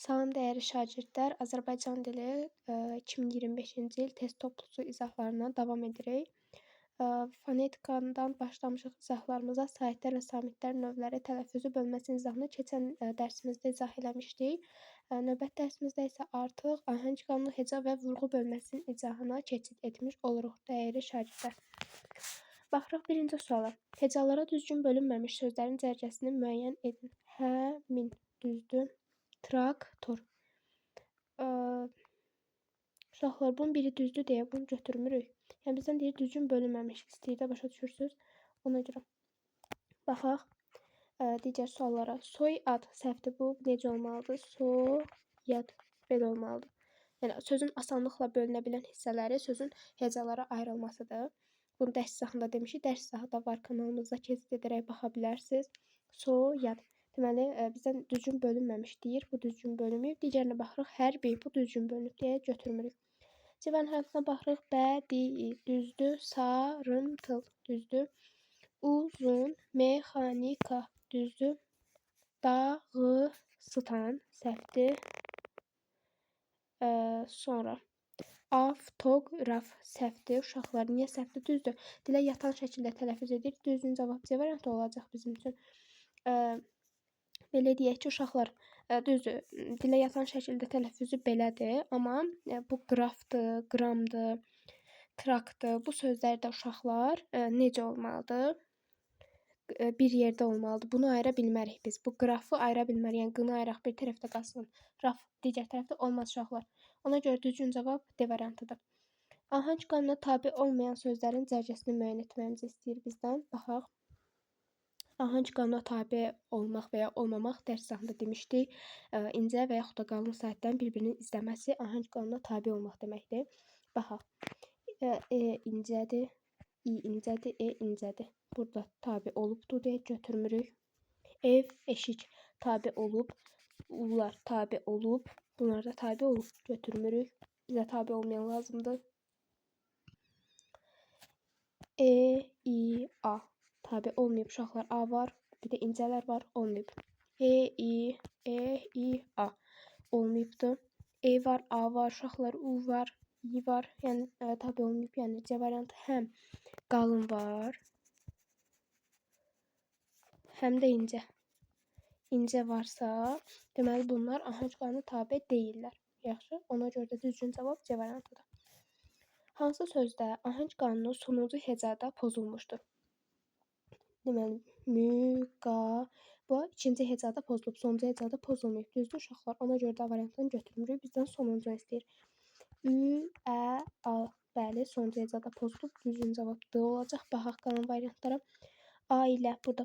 Salam dəyərli şagirdlər, Azərbaycan dili 2025-ci il test toplusu izahlarına davam edirik. Fonetikadan başlamışıq izahlarımıza. Saitlər və samitlər növləri tələffüzü bölməsinin izahını keçən dərsimizdə izah eləmişdik. Növbəti dərsimizdə isə artıq ahəng qanunu, heca və vurğu bölməsinin izahına keçid etmiş oluruq dəyərli şagirdlər. Baxırıq birinci suala. Hecalara düzgün bölünməmiş sözlərin cərgəsini müəyyən edin. Həmin, düzdür. Traktor. Uşaqlar, bunun biri düzdür deyə bunu götürmürük. Yəni bizdən deyir düzgün bölünməmiş istəyir də, başa düşürsünüz? Ona görə. Baxaq digər suallara. Soyad səhvdir bu. Necə olmalıdır? Soyad belə olmalıdır. Yəni sözün asanlıqla bölünə bilən hissələri sözün hecalara ayrılmasıdır. Bunu dərs izahında demişik. Dərs izahı da var kanalımızda, keçid edərək baxa bilərsiniz. Soyad. Deməli, bizdən düzgün bölünməmiş deyir. Bu düzgün bölünməyib. Digərinə baxırıq. Hərbi. Bu düzgün bölünüb deyə götürmürük. C variantına baxırıq. Bədii. Düzdür. Sarımtıl. Düzdür. Uzun. Mexanika. Düzdür. Dağıstan. Səhvdir. Sonra avtoqraf. Səhvdir. Uşaqlar, niyə səhvdir? Düzdür. Dilə yatan şəkildə tələffüz edir. Düzgün cavab C variantı olacaq bizim üçün. Belə deyək ki, uşaqlar, düzdür, dilə yatan şəkildə tələffüzü belədir, amma bu qrafdır, qramdır, traktdır. Bu sözlərdə uşaqlar necə olmalıdır? Bir yerdə olmalıdır. Bunu ayıra bilmərik biz. Bu qrafı ayıra bilmərik. Yəni qını ayıraq, bir tərəfdə qalsın, raf digər tərəfdə olmaz uşaqlar. Ona görə düzgün cavab D variantıdır. Ahəng qanuna tabe olmayan sözlərin cərgəsini müəyyən etməyimizi istəyir bizdən. Baxaq. Ahəng qanuna tabe olmaq və ya olmamaq dərs izahında demişdik. İncə və yaxud da qalın saitlərin bir-birinin izləməsi ahəng qanuna tabe olmaq deməkdir. Baxaq. E incədir, İ incədir, E incədir. Burada tabe olubdur deyə götürmürük. Ev, eşik tabe olub. Ular tabe olub. Bunlar da tabe olub. Götürmürük. Bizə tabe olmayan lazımdır. E, İ, A. Tabe olmayıb uşaqlar. A var, bir də incələr var, olmayıb. E, İ, E, İ, A olmayıbdır. E var, A var, uşaqlar, U var, İ var. Yəni tabe olmayıb. Yəni C variantı həm qalın var, həm də incə. İncə varsa, deməli bunlar ahəng qanuna tabe deyillər. Yaxşı, ona görə də düzgün cavab C variantıdır. Hansı sözdə ahəng qanunu sonuncu hecada pozulmuşdur? Deməli, mü, qa, bu ikinci hecada pozulub, sonuncu hecada pozulmayıb. Düzdür uşaqlar? Ona görə də A variantını götürmürük. Bizdən sonuncunu istəyir. Ü, Ə, A. Bəli, sonuncu hecada pozulub. Düzgün cavab D olacaq. Baxaq qalan variantlara. A ilə burada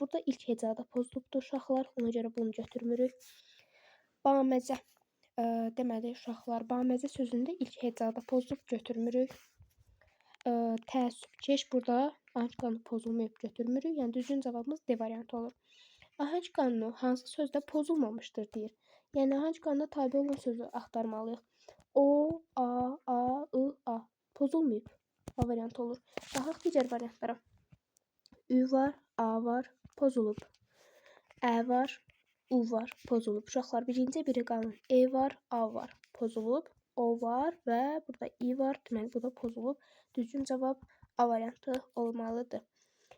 burada ilk hecada pozulubdur uşaqlar. Ona görə bunu götürmürük. Baməzə. Deməli uşaqlar, baməzə sözündə ilk hecada pozulub, götürmürük. Təəssübkeş burada ahəng qanunu pozulmayıb, götürmürük. Yəni düzgün cavabımız D variantı olur. Ahəng qanunu hansı sözdə pozulmamışdır deyir. Yəni ahəng qanuna tabe olan sözü axtarmalıyıq. O, A, A, I, A pozulmayıb. A variantı olur. Baxaq digər variantlara. Ü var, A var, pozulub. Ə var, U var, pozulub. Uşaqlar, biri incə, biri qalın. E var, A var, pozulub. O var və burada İ var. Deməli, bu da pozulub. Düzgün cavab A variantı olmalıdır.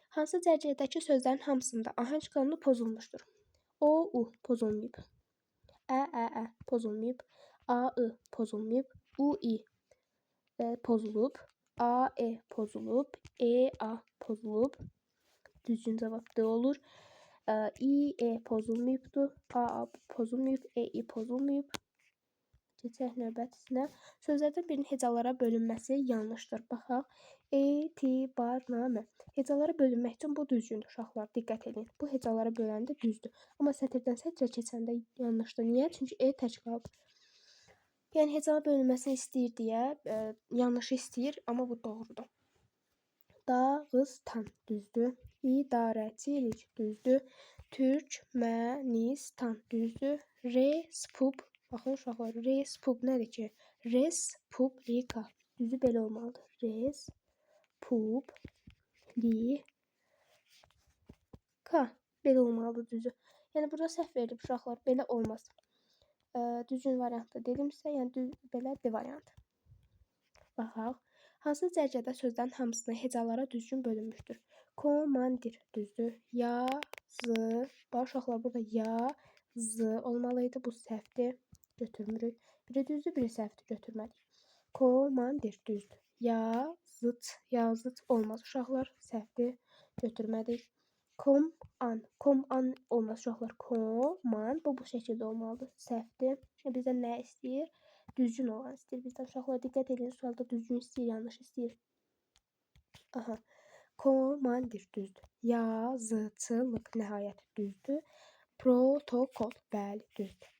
Hansı cərgədəki sözlərin hamısında ahəng qanunu pozulmuşdur? O, U pozulmayıb. Ə, Ə, Ə pozulmayıb. A, I pozulmayıb. U, İ pozulub. A, E pozulub. E, A pozulub. Düzgün cavab D olur. İ, E pozulmayıbdır. A, A pozulmayıb. E, İ pozulmayıb. Keçək növbətisinə. Sözlərdən birinin hecalara bölünməsi yanlışdır. Baxaq. Etibarnamə. Hecalara bölünmək üçün bu düzgündür uşaqlar. Diqqət edin. Bu hecalara böləndə düzdür. Amma sətirdən sətrə keçəndə yanlışdır. Niyə? Çünki E tək qalıb. Yəni hecalara bölünməsini istəyir deyə yanlışı istəyir, amma bu doğrudur. Dağıstan düzdür. İdarəçilik düzdür. Türkmənistan düzdür. Respub. Baxın uşaqlar, Respub nədir ki? Respublika. Düzü belə olmalıdır. Respublika. Belə olmalıdır düzü. Yəni burada səhv verilib uşaqlar. Belə olmaz. Düzgün variantda dedimsə, yəni düz, belə D variantı. Baxaq. Hansı cərgədə sözlərin hamısını hecalara düzgün bölünmüşdür? Komandir düzdür. Yazı. Bax uşaqlar, burada yazı olmalı idi. Bu səhvdir. Götürmürük. Biri düzdür, biri səhvdir. Götürmədik. Komandir düzdür. Yazıt. Yazıt olmaz uşaqlar. Səhvdir. Götürmədik. Kom-an. Kom-an olmaz uşaqlar. Koman. Bu şəkildə olmalıdır. Səhvdir. Bizdən nə istəyir? Düzgün olan istəyir. Bizdən uşaqlar diqqət edin. Sualda düzgün istəyir, yanlış istəyir. Aha. Komandir düzdür. Yazıçılıq nəhayət düzdür. Protokol bəli düzdür.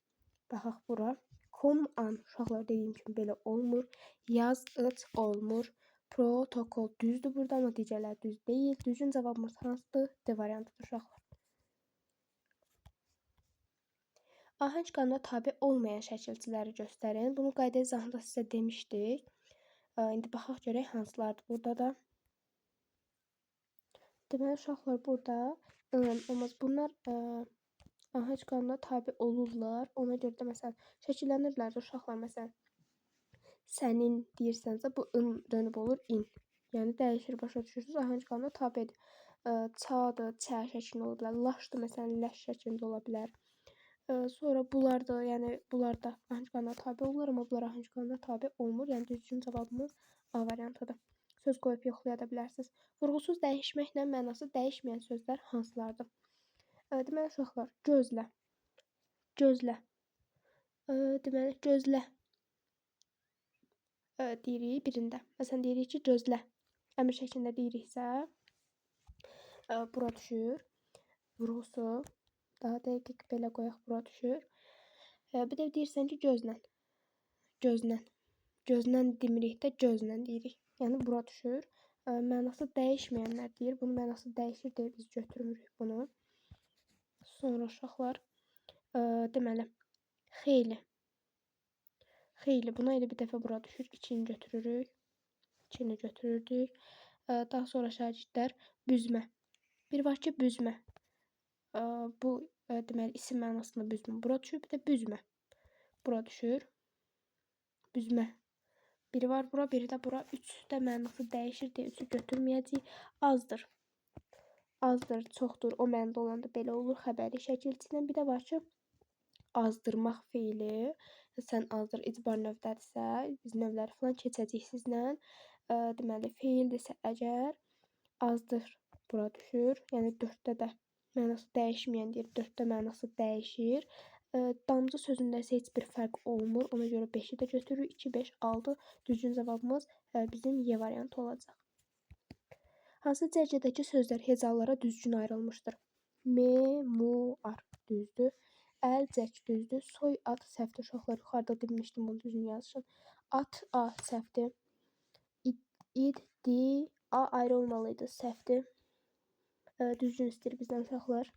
Baxaq bura. Kom-an uşaqlar dediyim kimi belə olmur. Yaz-ıt olmur. Protokol düzdür burada, amma digərləri düz deyil. Düzgün cavabımız hansıdır? D variantıdır uşaqlar. Ahəng qanuna tabe olmayan şəkilçiləri göstərin. Bunu qayda izahında sizə demişdik. İndi baxaq görək hansılardır burada da. Deməli uşaqlar burada olmaz. Bunlar ahəng qanuna tabe olurlar. Ona görə də məsələn şəkillənirlər də uşaqlar. Məsələn sənin deyirsənsə bu ın dönüb olur in. Yəni dəyişir, başa düşürsünüz. Ahəng qanuna tabedir. Çadır, çə şəklində ola bilər. Laşdır, məsələn ləş şəklində ola bilər. Sonra bunlar da, yəni bunlar da ahəng qanuna tabe olurlar, amma bunlar ahəng qanuna tabe olmur. Yəni düzgün cavabımız A variantıdır. Söz qoyub yoxlaya da bilərsiniz. Vurğusuz dəyişməklə mənası dəyişməyən sözlər hansılardır? Deməli uşaqlar, gözlə. Gözlə. Deməli gözlə. Deyirik birində. Məsələn deyirik ki, gözlə. Əmr şəklində deyiriksə, bura düşür vurğusu. Daha dəqiq belə qoyaq, bura düşür. Bir də deyirsən ki, gözlə. Gözlə. Gözlə demirik də, gözlə deyirik. Yəni bura düşür. Mənası dəyişməyənlər deyir. Bunun mənası dəyişir deyə biz götürmürük bunu. Sonra uşaqlar, deməli, xeyli. Xeyli. Buna elə bir dəfə bura düşür. İçini götürürük. İçini götürürdük. Daha sonra şagirdlər, büzmə. Bir var ki, büzmə. Bu deməli isim mənasında büzmə bura düşür. Bir də büzmə bura düşür. Büzmə. Biri var bura, biri də bura. Üç də mənası dəyişir deyə üçü götürməyəcəyik. Azdır. Azdır, çoxdur. O mənada olanda belə olur. Xəbəri şəkilçisi ilə. Bir də var ki, azdırmaq feili. Sən azdır, icbar növdədirsə, biz növləri falan keçəcəyik sizlə. Deməli, feildirsə əgər azdır bura düşür. Yəni 4-də də mənası dəyişməyən deyir. 4-də mənası dəyişir. Damcı sözündə isə heç bir fərq olmur. Ona görə 5-i də götürürük. 2, 5, 6. Düzgün cavabımız bizim Y variantı olacaq. Hansı cərgədəki sözlər hecalara düzgün ayrılmışdır? Memuar düzdür. Əlcək düzdür. Soy ad səhvdir. Uşaqlar yuxarıda demişdim bunu düzgün yazışın. At, A səhvdir. İd, di, A ayrı olmalıydı. Səhvdir. Düzgün istəyir bizdən uşaqlar.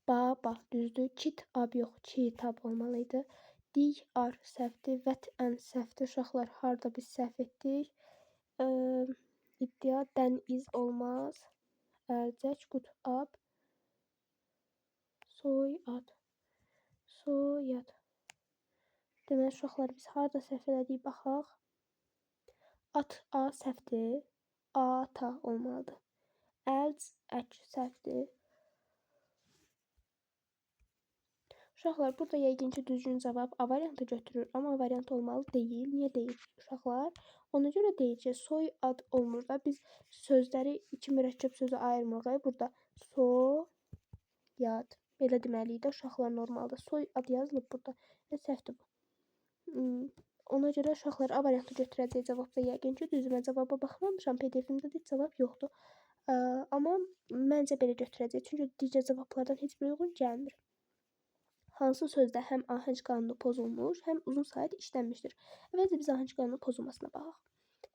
Baba düzdür. Kit, ab yox, kitab olmalıydı. Diyar səhvdir. Vətən səhvdir. Uşaqlar harda biz səhv etdik? İddia dəniz olmaz. Əlcək, qut, ab. Soyad. Soyad. Deməli uşaqlar biz harda səhv elədik baxaq. At, A səhvdir. Ata olmalıdır. Əlc, ək səhvdir. Uşaqlar, burada yəqin ki, düzgün cavab A variantı götürür. Amma A variantı olmalı deyil. Niyə deyil uşaqlar? Ona görə deyil ki, soy ad olmur da. Biz sözləri iki mürəkkəb sözə ayırmırıq. Burada soyad. Belə deməliyik də uşaqlar normalda. Soy ad yazılıb burada. Səhvdir bu. Ona görə uşaqlar A variantı götürəcək cavabda yəqin ki, düzdür. Mən cavaba baxmamışam. PDF-imdə də cavab yoxdur. Amma məncə belə götürəcək. Çünki digər cavablardan heç bir uyğun gəlmir. Hansı sözdə həm ahəng qanunu pozulmuş, həm uzun sayət işlənmişdir? Əvvəlcə biz ahəng qanunu pozulmasına baxaq.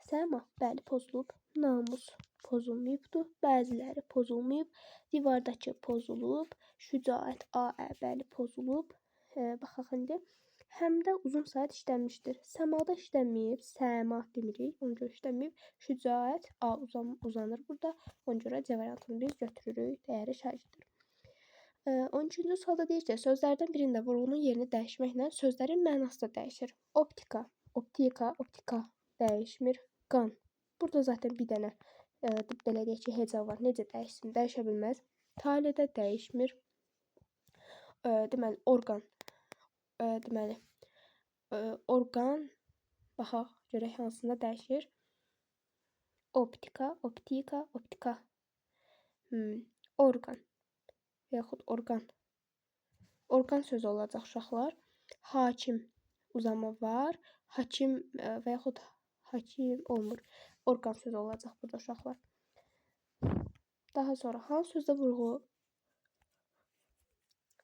Səma, bəli, pozulub. Namus pozulmayıbdır. Bəziləri pozulmayıb. Divardakı pozulub. Şücaət, A, Ə, bəli, pozulub. Baxaq indi. Həm də uzun sayət işlənmişdir. Səmada işlənməyib. Səma demirik. Ona görə işlənməyib. Şücaət, A uzanır burada. Ona görə C variantını biz götürürük. Dəyərli şagirdlər. 13-cü sualda deyir ki, sözlərdən birində vurğunun yerini dəyişməklə sözlərin mənası da dəyişir. Optika, optika, optika dəyişmir. Qan. Burada zaten bir dənə belə deyək ki, heca var. Necə dəyişsin? Dəyişə bilməz. Taledə dəyişmir. Deməli, orqan. Deməli, orqan. Baxaq, görək hansında dəyişir. Optika, optika, optika. Orqan. Yaxud orqan. Orqan sözü olacaq uşaqlar. Hakim uzama var. Hakim və yaxud hakim olmur. Orqan sözü olacaq burada uşaqlar. Daha sonra hansı sözdə vurğu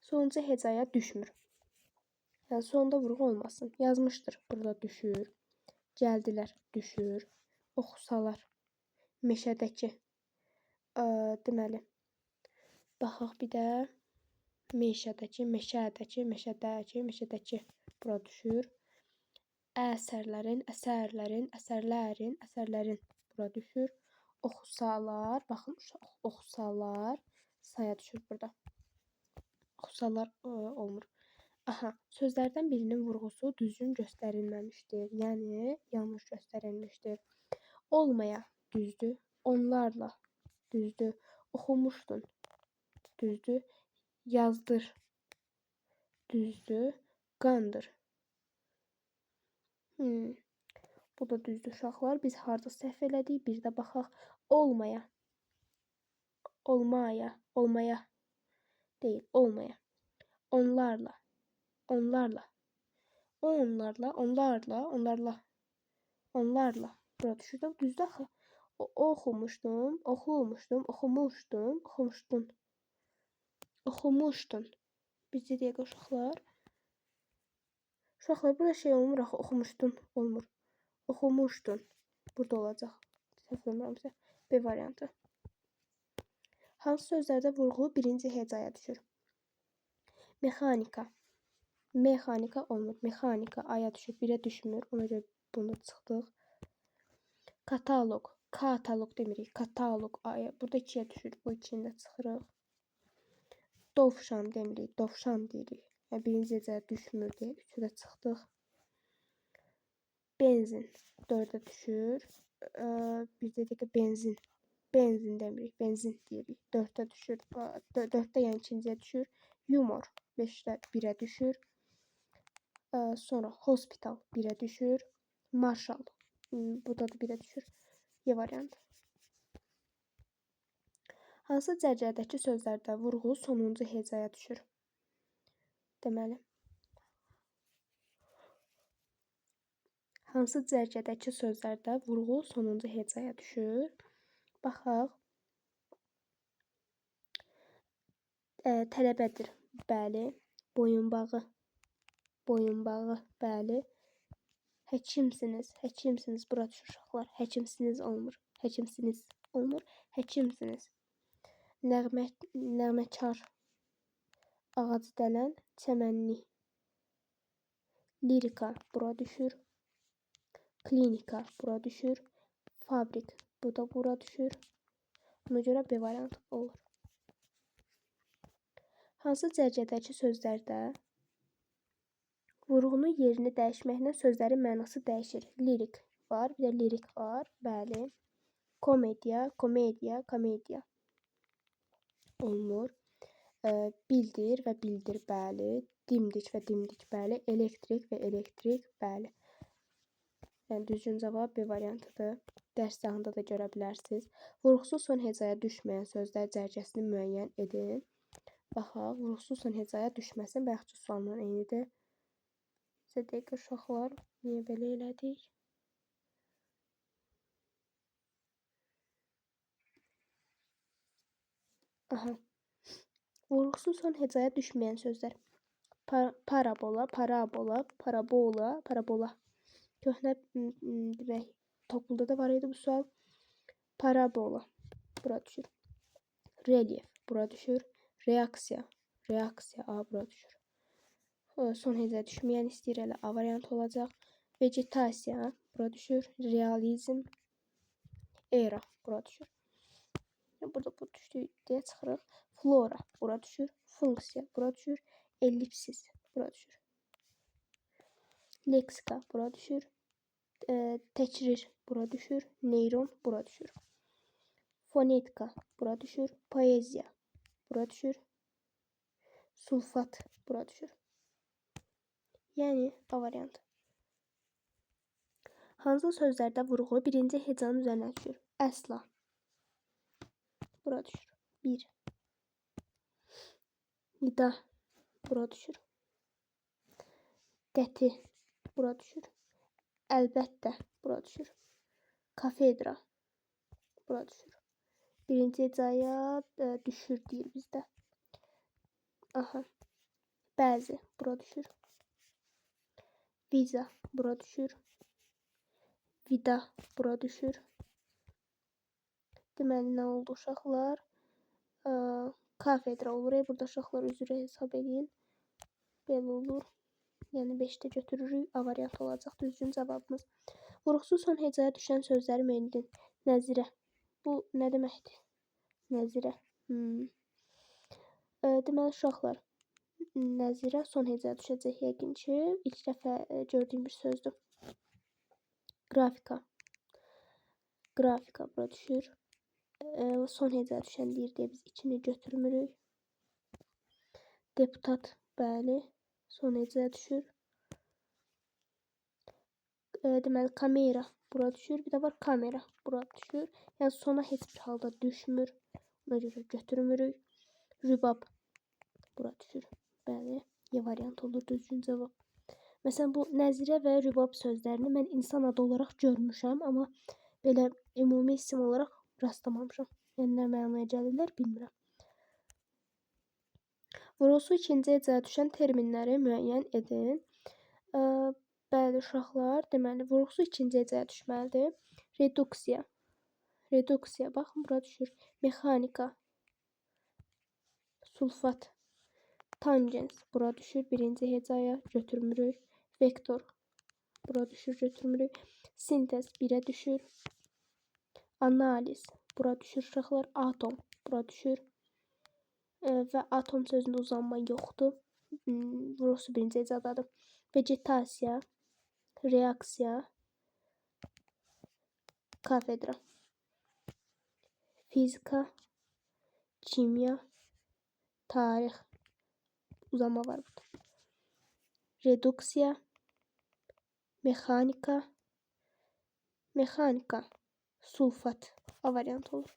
sonuncu hecaya düşmür? Yəni sonda vurğu olmasın. Yazmışdır. Burada düşür. Gəldilər düşür. Oxusalar. Meşədəki. Deməli. Baxaq bir də. Meşədəki, meşədəki, meşədəki, meşədəki bura düşür. Əsərlərin, əsərlərin, əsərlərin, əsərlərin bura düşür. Oxusalar, baxın oxusalar saya düşür burada. Oxusalar olmur. Aha, sözlərdən birinin vurğusu düzgün göstərilməmişdir. Yəni yanlış göstərilmişdir. Olmaya düzdür. Onlarla düzdür. Oxumuşdun düzdür. Yazdır düzdür. Qandır. Bu da düzdür uşaqlar. Biz harda səhv elədik? Bir də baxaq. Olmaya. Olmaya. Olmaya. Deyil. Olmaya. Onlarla. Onlarla. Onlarla. Onlarla. Onlarla. Onlarla. Bura düşür də. Düzdür axı. Oxumuşdum. Oxumuşdum. Oxumuşdum. Oxumuşdun. Oxumuşdun. Biz deyək uşaqlar. Uşaqlar, burada şey olmur axı, oxumuşdun olmur. Oxumuşdun. Burada olacaq. Səhv eləmirəmsə. B variantı. Hansı sözlərdə vurğu birinci hecaya düşür? Mexanika. Mexanika olmur. Mexanika aya düşür. Birə düşmür. Ona görə bunu çıxdıq. Katalog. Katalog demirik. Katalog aya. Burada 2-yə düşür. Bu ikini də çıxırıq. Dovşan demirik. Dovşan deyirik. Yəni birinci hecaya düşmür deyə 3-ü də çıxdıq. Benzin 4-ə düşür. Bir də ki, benzin. Benzin demirik. Benzin deyirik. 4-ə düşür. 4-də yəni ikinciyə düşür. Yumor 5-də 1-ə düşür. Sonra hospital 1-ə düşür. Marşal. Bu da 1-ə düşür. Y variantı. Hansı cərgədəki sözlərdə vurğu sonuncu hecaya düşür? Deməli, hansı cərgədəki sözlərdə vurğu sonuncu hecaya düşür? Baxaq. Tələbədir. Bəli. Boyunbağı. Boyunbağı. Bəli. Həkimsiniz. Həkimsiniz. Bura düşür uşaqlar. Həkimsiniz olmur. Həkimsiniz olmur. Həkimsiniz. Nəğmə, nəğməkar. Ağac dələn, çəmənlik. Lirika bura düşür. Klinika bura düşür. Fabrik bu da bura düşür. Buna görə B variantı olur. Hansı cərgədəki sözlərdə vurğunun yerini dəyişməklə sözlərin mənası dəyişir? Lirik var, bir də lirik var. Bəli. Komediya, komediya, komediya. Olmur. Bildir və bildir, bəli. Dimdik və dimdik, bəli. Elektrik və elektrik, bəli. Yəni düzgün cavab B variantıdır. Dərs sahında da görə bilərsiniz. Vurğusuz son hecaya düşməyən sözlər cərgəsini müəyyən edin. Baxaq, vurğusuz son hecaya düşməsin. Bayaqki sualla eynidir. Sizə dəqiqə uşaqlar, niyə belə elədik? Aha. Vurğusuz son hecaya düşməyən sözlər. Parabola, parabola, parabola, parabola. Köhnə demək, topluluqda da var idi bu sual. Parabola bura düşür. Relyef bura düşür. Reaksiya, reaksiya A bura düşür. Son hecaya düşməyən istəyir elə A variantı olacaq. Vegetasiya bura düşür. Realizm, era bura düşür. Burada bu düşdü deyə çıxırıq. Flora bura düşür. Funksiya bura düşür. Ellipsis bura düşür. Leksika bura düşür. Təkrir bura düşür. Neyron bura düşür. Fonetika bura düşür. Poeziya bura düşür. Sulfat bura düşür. Yəni A variantı. Hansı sözlərdə vurğu birinci hecanın üzərinə düşür? Əsla. Bura düşür. 1. Nida. Bura düşür. Qəti. Bura düşür. Əlbəttə. Bura düşür. Kafedra. Bura düşür. Birinci hecaya düşür deyir bizdə. Aha. Bəzi. Bura düşür. Viza. Bura düşür. Vida bura düşür. Deməli, nə oldu uşaqlar? Kafedra olur. Burada uşaqlar üzrə hesab edin. Belə olur. Yəni 5-də götürürük. A variantı olacaq düzgün cavabımız. Vurğusuz son hecaya düşən sözləri müəyyən edin. Nəzirə. Bu nə deməkdir? Nəzirə. Deməli, uşaqlar, nəzirə son hecaya düşəcək yəqin ki. İlk dəfə gördüyüm bir sözdür. Qrafika. Qrafika bura düşür. Son hecaya düşən deyir deyə biz içini götürmürük. Deputat, bəli, son hecaya düşür. Deməli, kamera bura düşür. Bir də var kamera bura düşür. Yəni sona heç bir halda düşmür. Ona görə götürmürük. Rübab bura düşür. Bəli, Y variantı olur düzgün cavab. Məsələn, bu nəzirə və rübab sözlərini mən insan adı olaraq görmüşəm, amma belə ümumi isim olaraq rastlamamışam. Yəni, nə mənaya gəlirlər, bilmirəm. Vurğusu ikinci hecaya düşən terminləri müəyyən edin. Bəli, uşaqlar, deməli, vurğusu ikinci hecaya düşməlidir. Reduksiya. Reduksiya, baxın, bura düşür. Mexanika. Sulfat. Tangens bura düşür. Birinci hecaya götürmürük. Vektor bura düşür, götürmürük. Sintez 1-ə düşür. Analiz bura düşür uşaqlar. Atom bura düşür. Və atom sözündə uzanma yoxdur. Vurğusu birinci hecadadır. Vegetasiya, reaksiya, kafedra. Fizika, kimya, tarix. Uzanma var burada. Reduksiya, mexanika, mexanika, sulfat. A variantı olur.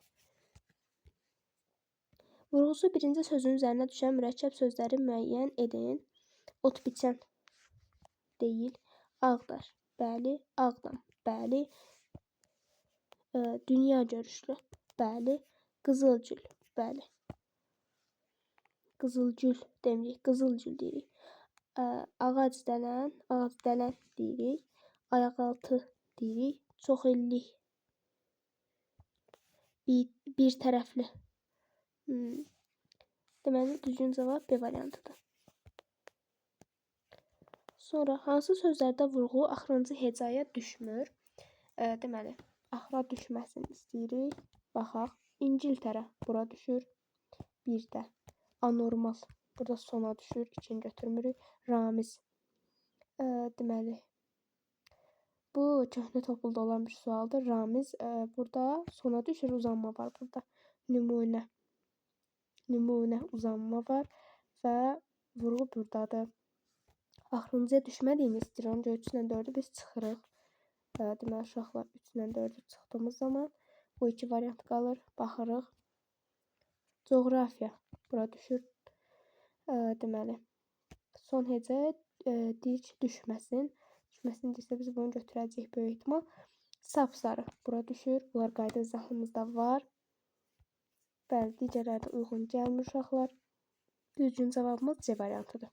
Vurğusu birinci sözün üzərinə düşən mürəkkəb sözləri müəyyən edin. Ot biçən deyil. Ağdaş, bəli. Ağdam, bəli. Dünya görüşlü, bəli. Qızılgül, bəli. Qızılgül demirik, qızılgül deyirik. Ağac dələn, ağac dələn deyirik. Ayaqaltı deyirik. Çox illik. Bir tərəfli. Deməli, düzgün cavab B variantıdır. Sonra hansı sözlərdə vurğu axırıncı hecaya düşmür? Deməli, axıra düşməsini istəyirik. Baxaq. İngiltərə bura düşür. Bir də anormal. Burada sona düşür. İkini götürmürük. Ramiz. Deməli, bu köhnə topulda olan bir sualdır. Ramiz burada sona düşür. Uzanma var burada. Nümunə. Nümunə uzanma var və vurğu buradadır. Axırıncıya düşmədiyini istəyir. Ona görə 3 ilə 4-ü biz çıxırıq. Deməli, uşaqlar 3 ilə 4-ü çıxdığımız zaman bu iki variant qalır. Baxırıq. Coğrafiya bura düşür. Deməli, son hecə deyir ki, düşməsin. Düşməsin deyirsə biz bunu götürəcəyik böyük ehtimal. Sapsarı bura düşür. Bunlar qayda izahımızda var. Bəli, digərləri də uyğun gəlmir uşaqlar. Düzgün cavabımız C variantıdır.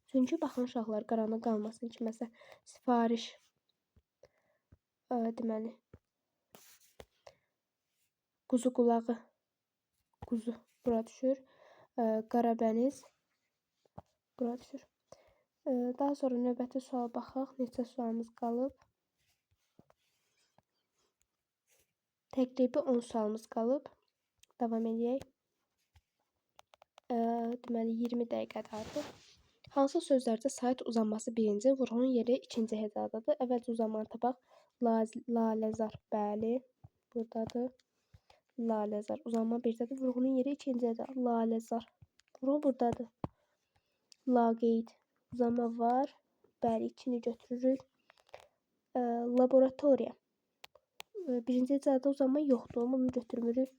Çünki baxın uşaqlar, qaranlıq qalmasın ki, məsələn, sifariş deməli, quzu qulağı, quzu bura düşür. Qarabəniz bura düşür. Daha sonra növbəti suala baxaq. Neçə sualımız qalıb? Təqribi 10 sualımız qalıb. Davam edək. Deməli 20 dəqiqədir artıq. Hansı sözlərdə sait uzanması birinci, vurğunun yeri ikinci hecadadır? Əvvəlcə uzanmanı tapaq. Laləzar, bəli, buradadır. Laləzar, uzanma birdədir. Vurğunun yeri ikinci heca. Laləzar, vurğu buradadır. Laqeyd, uzanma var. Bəli, ikini götürürük. Laboratoriya. Birinci hecada uzanma yoxdur, bunu götürmürük.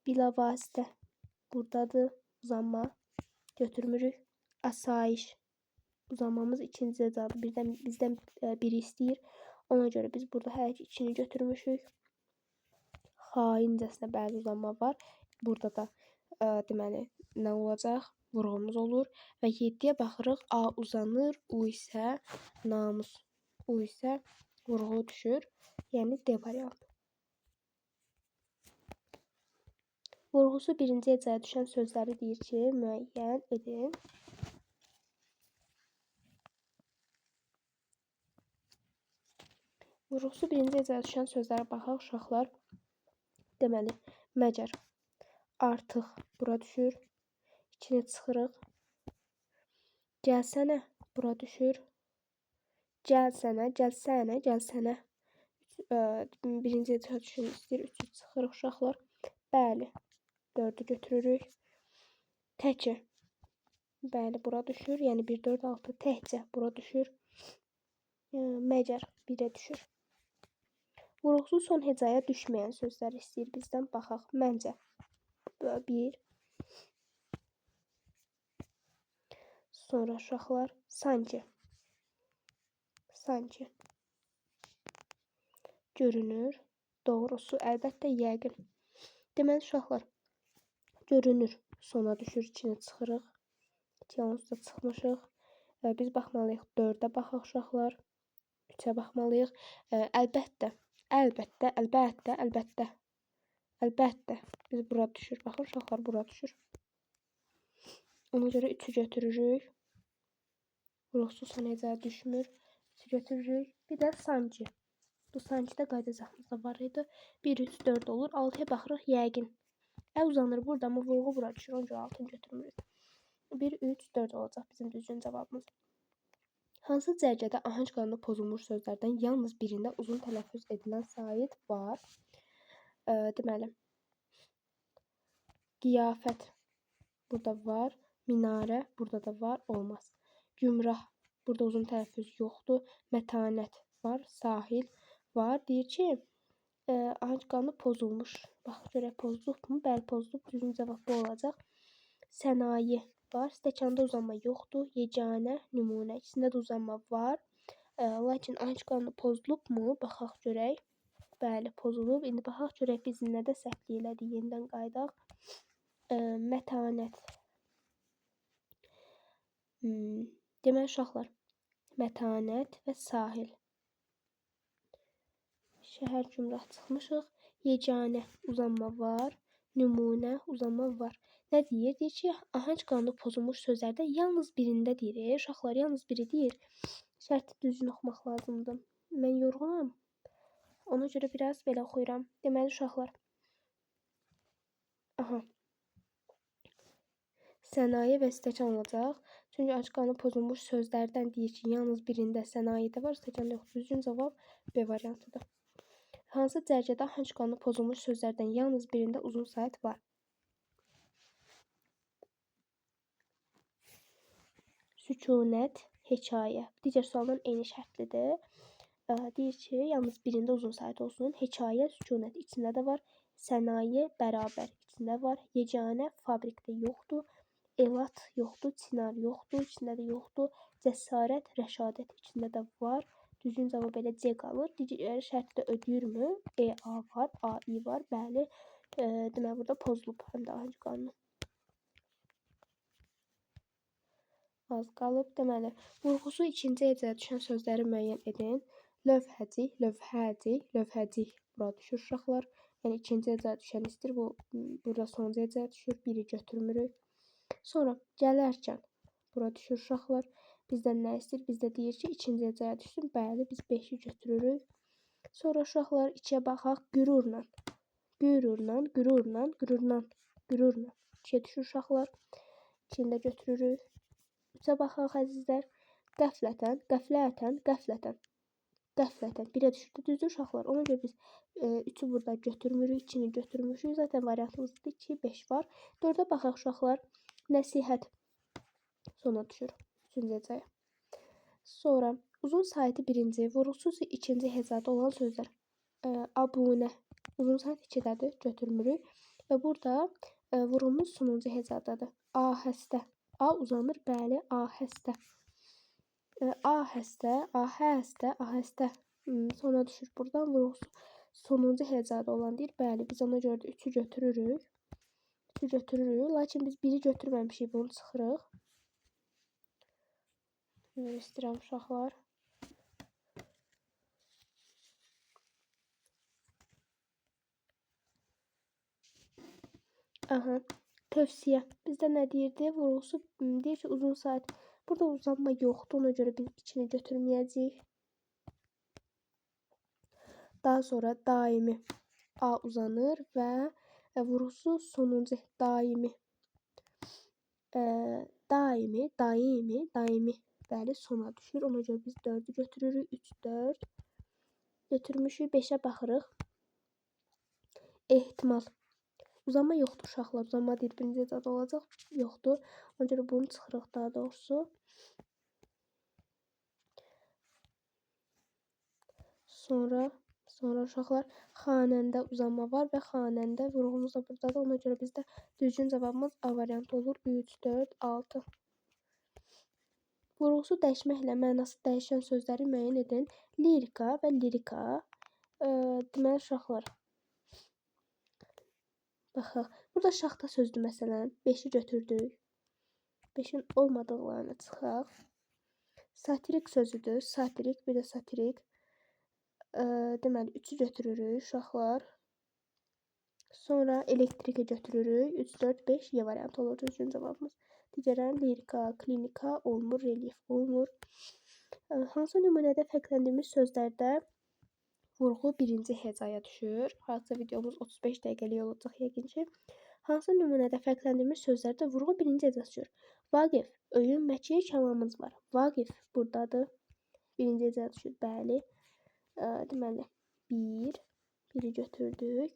Bilavasitə, buradadır. Uzanma götürmürük. Asayiş, uzanmamız ikinci hecadır. Birdən bizdən biri istəyir. Ona görə biz burada hər ikini götürmüşük. Xaincəsinə bəzi uzanma var. Burada da deməli nə olacaq? Vurğumuz olur. Və 7-yə baxırıq. A uzanır, U isə namus. U isə vurğu düşür. Yəni D variantı. Vurğusu birinci hecaya düşən sözləri deyir ki, müəyyən edin. Vurğusu birinci hecaya düşən sözlərə baxaq uşaqlar. Deməli, məgər artıq bura düşür. İkini çıxırıq. Gəlsənə bura düşür. Gəlsənə, gəlsənə, gəlsənə. Birinci hecaya düşən istəyir. Üçü çıxırıq uşaqlar. Bəli, 4-ü götürürük. Təkcə. Bəli, bura düşür. Yəni 1, 4, 6. Təkcə bura düşür. Məgər 1-ə düşür. Vurğusu son hecaya düşməyən sözləri istəyir bizdən. Baxaq. Məncə. 1. Sonra uşaqlar. Sanki. Sanki. Görünür. Doğrusu, əlbəttə, yəqin. Deməli, uşaqlar, görünür. Sona düşür, içini çıxırıq. 2 onsuz da çıxmışıq. Biz baxmalıyıq 4-ə baxaq uşaqlar. 3-ə baxmalıyıq. Əlbəttə, əlbəttə, əlbəttə, əlbəttə. Əlbəttə. Biz bura düşür. Baxın, uşaqlar bura düşür. Ona görə 3-ü götürürük. Vurğusu son hecaya düşmür. 3-ü götürürük. Bir də sanki. Bu sanki də qayıdacağımızda var idi. 1, 3, 4 olur. 6-ya baxırıq, yəqin. Ə uzanır burada, amma vurğu bura düşür. Ona görə 6-nı götürmürük. 1, 3, 4 olacaq bizim düzgün cavabımız. Hansı cərgədə ahəng qanunu pozulmuş sözlərdən yalnız birində uzun tələffüz edilən sait var? Deməli, qiyafət burada var. Minarə burada da var. Olmaz. Gümrah burada uzun tələffüz yoxdur. Mətanət var. Sahil var. Deyir ki, ahəng qanunu pozulmuş. Bax, görək pozulubmu? Bəli, pozulub. Düzgün cavab bu olacaq. Sənaye var. Stəkanda uzanma yoxdur. Yeganə, nümunə. İkisində də uzanma var. Lakin ahəng qanunu pozulubmu? Baxaq görək. Bəli, pozulub. İndi baxaq görək biz nədə səhvlik elədik. Yenidən qayıdaq. Mətanət. Deməli, uşaqlar, mətanət və sahil. Şəhər gümrah çıxmışıq. Yeganə uzanma var. Nümunə uzanma var. Nə deyir? Deyir ki, ahəng qanunu pozulmuş sözlərdə yalnız birində deyir. Uşaqlar, yalnız biri deyir. Şərti düzgün oxumaq lazımdır. Mən yorğunam. Ona görə biraz belə oxuyuram. Deməli, uşaqlar. Aha. Sənaye və stəkan olacaq. Çünki ahəng qanunu pozulmuş sözlərdən deyir ki, yalnız birində sənayedə var, stəkanda yoxdur. Düzgün cavab B variantıdır. Hansı cərgədə ahəng qanunu pozulmuş sözlərdən yalnız birində uzun sait var? Sükunət, hekayə. Digər sualdan eyni şərtlidir. Deyir ki, yalnız birində uzun sait olsun. Hekayə, sükunət içində də var. Sənaye, bərabər içində var. Yeganə, fabrikdə yoxdur. Elat yoxdur, çinar yoxdur, içində də yoxdur. Cəsarət, rəşadət içində də var. Düzgün cavab elə C qalır. Digər şərti də ödəyirmü? E, A var, A, I var. Bəli. Deməli, burada pozulub həm də ahəng qanunu. Az qalıb. Deməli, vurğusu ikinci hecaya düşən sözləri müəyyən edin. Lövhəcik, lövhəcik, lövhəcik. Bura düşür uşaqlar. Yəni, ikinci hecaya düşən istəyir. Bu, burada sonuncu hecaya düşür. Biri götürmürük. Sonra gələrkən bura düşür uşaqlar. Bizdən nə istəyir? Bizdə deyir ki, ikinci hecaya düşsün. Bəli, biz 5-i götürürük. Sonra uşaqlar 2-yə baxaq. Qürurla, qürurla, qürurla, qürurla, qürurla. 2-yə düşür uşaqlar. 2-ni də götürürük. 3-ə baxaq əzizlər. Qəflətən, qəflətən, qəflətən. Qəflətən 1-ə düşürdü. Düzdür uşaqlar? Ona görə biz 3-ü burada götürmürük, 2-ni götürmüşük. Zaten variantımızda 2, 5 var. 4-ə baxaq uşaqlar. Nəsihət sona düşür. 3-cü hecaya. Sonra uzun saiti birinci, vurğusuz ikinci hecada olan sözlər. Abunə. Uzun saat 2-dədir, götürmürük. Və burada vurğumuz sonuncu hecadadır. Ahəstə. A uzanır, bəli, ahəstə. Ahəstə, ahəstə, ahəstə. Sona düşür buradan. Vurğusu sonuncu hecada olan deyir. Bəli, biz ona görə də 3-ü götürürük. 3-ü götürürük. Lakin biz 1-i götürməmişik, bunu çıxırıq. Üzr istəyirəm uşaqlar. Aha, tövsiyə. Bizdə nə deyirdi? Vurğusu deyir ki, uzun saat. Burada uzanma yoxdur. Ona görə biz 2-ni götürməyəcəyik. Daha sonra daimi. A uzanır və vurğusu sonuncu daimi. Daimi, daimi, daimi. Bəli, sona düşür. Ona görə biz 4-ü götürürük. 3, 4 götürmüşük. 5-ə baxırıq. Ehtimal. Uzanma yoxdur uşaqlar. Uzanma deyir, birinci hecada olacaq. Yoxdur. Ona görə bunu çıxırıq daha doğrusu. Sonra uşaqlar xanəndə uzanma var və xanəndə vurğumuz da buradadır. Ona görə bizdə düzgün cavabımız A variantı olur. 3, 4, 6. Vurğusu dəyişməklə mənası dəyişən sözləri müəyyən edin. Lirika və lirika. Deməli uşaqlar. Baxaq. Burada şaxta sözdür məsələn. 5-i götürdük. 5-in olmadıqlarını çıxaq. Satirik sözüdür. Satirik, bir də satirik. Deməli 3-ü götürürük uşaqlar. Sonra elektrika götürürük. 3, 4, 5 Y variantı olur düzgün cavabımız. Digərən lirika, klinika olmur, relyef olmur. Hansı nümunədə fərqləndirilmiş sözlərdə vurğu birinci hecaya düşür? Hardasa videomuz 35 dəqiqəlik olacaq yəqin ki. Hansı nümunədə fərqləndirilmiş sözlərdə vurğu birinci hecaya düşür? Vaqif, öyün məkiyə kəlamımız var. Vaqif buradadır. Birinci hecaya düşür, bəli. Deməli, 1, 1-i götürdük.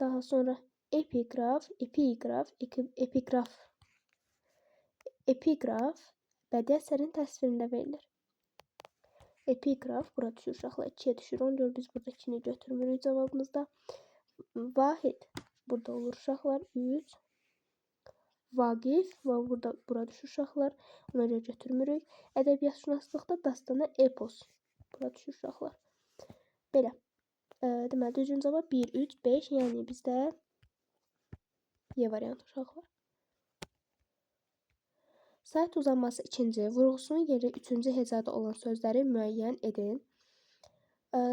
Daha sonra epiqraf, epiqraf, epiqraf. Epiqraf bədii əsərin təsvirində verilir. Epiqraf bura düşür uşaqlar, 2-yə düşür. Ona görə biz burada 2-ni götürmürük cavabımızda. Vahid burada olur uşaqlar, 3. Vaqif və burada bura düşür uşaqlar. Ona görə götürmürük. Ədəbiyyatşünaslıqda dastana epos bura düşür uşaqlar. Belə. Deməli, düzgün cavab 1, 3, 5. Yəni bizdə Y variantı uşaqlar. Saat uzanması ikinci, vurğusunun yeri üçüncü hecada olan sözləri müəyyən edin.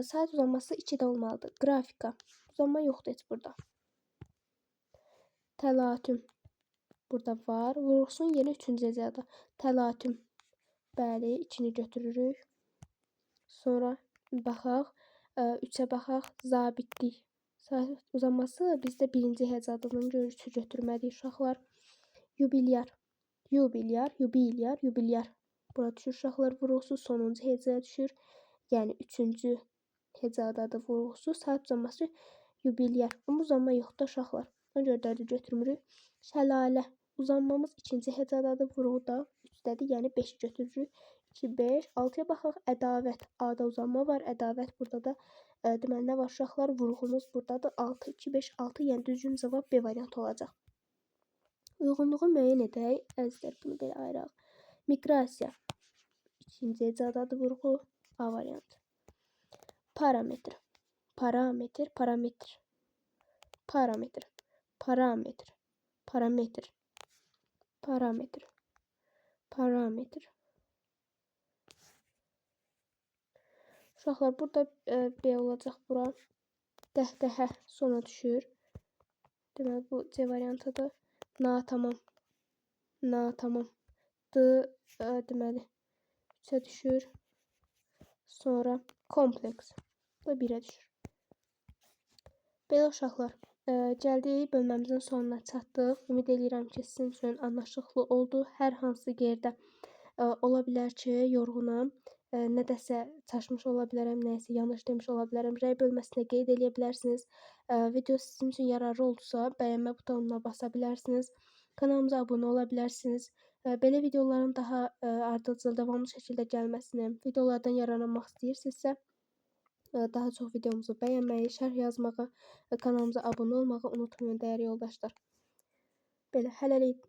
Saat uzanması 2-də olmalıdır. Qrafika. Uzanma yoxdur heç burada. Təlatüm. Burada var. Vurğusunun yeri üçüncü hecada. Təlatüm. Bəli, 2-ni götürürük. Sonra baxaq. 3-ə baxaq. Zabitlik. Saat uzanması bizdə birinci hecadadan görə 3-ü götürmədik uşaqlar. Yubilyar. Yubilyar, yubilyar, yubilyar. Bura düşür uşaqlar vurğusu sonuncu hecaya düşür. Yəni üçüncü hecadadır vurğusu. Saat uzanması yubilyar. Amma uzanma yoxdur uşaqlar. Ona görə 4-ü götürmürük. Şəlalə. Uzanmamız ikinci hecadadır. Vurğu da 3-dədir. Yəni 5-i götürürük. 2, 5, 6-ya baxaq. Ədavət. A-da uzanma var. Ədavət burada da deməli nə var uşaqlar? Vurğumuz buradadır. 6, 2, 5, 6. Yəni düzgün cavab B variantı olacaq. Uyğunluğu müəyyən edək. Əzizlər, bunu belə ayıraq. Miqrasiya. İkinci hecadadır vurğu. A variantı. Parametr. Parametr, parametr. Parametr. Parametr. Parametr. Parametr. Parametr. Uşaqlar, burada B olacaq bura. Qəhqəhə sona düşür. Deməli, bu C variantıdır. Natamam. Natamam. D deməli 3-ə düşür. Sonra kompleks. Bu da 1-ə düşür. Belə uşaqlar. Gəldik bölməmizin sonuna çatdıq. Ümid eləyirəm ki, sizin üçün anlaşılıqlı oldu. Hər hansı yerdə ola bilər ki, yorğunam, nədəsə çaşmış ola bilərəm, nəyisə yanlış demiş ola bilərəm. Rəy bölməsində qeyd eləyə bilərsiniz. Video sizin üçün yararlı oldusa, bəyənmə butonuna basa bilərsiniz. Kanalımıza abunə ola bilərsiniz. Belə videoların daha ardıcıl, davamlı şəkildə gəlməsini, videolardan yararlanmaq istəyirsinizsə, daha çox videomuzu bəyənməyi, şərh yazmağı və kanalımıza abunə olmağı unutmayın dəyərli yoldaşlar. Belə, hələlik.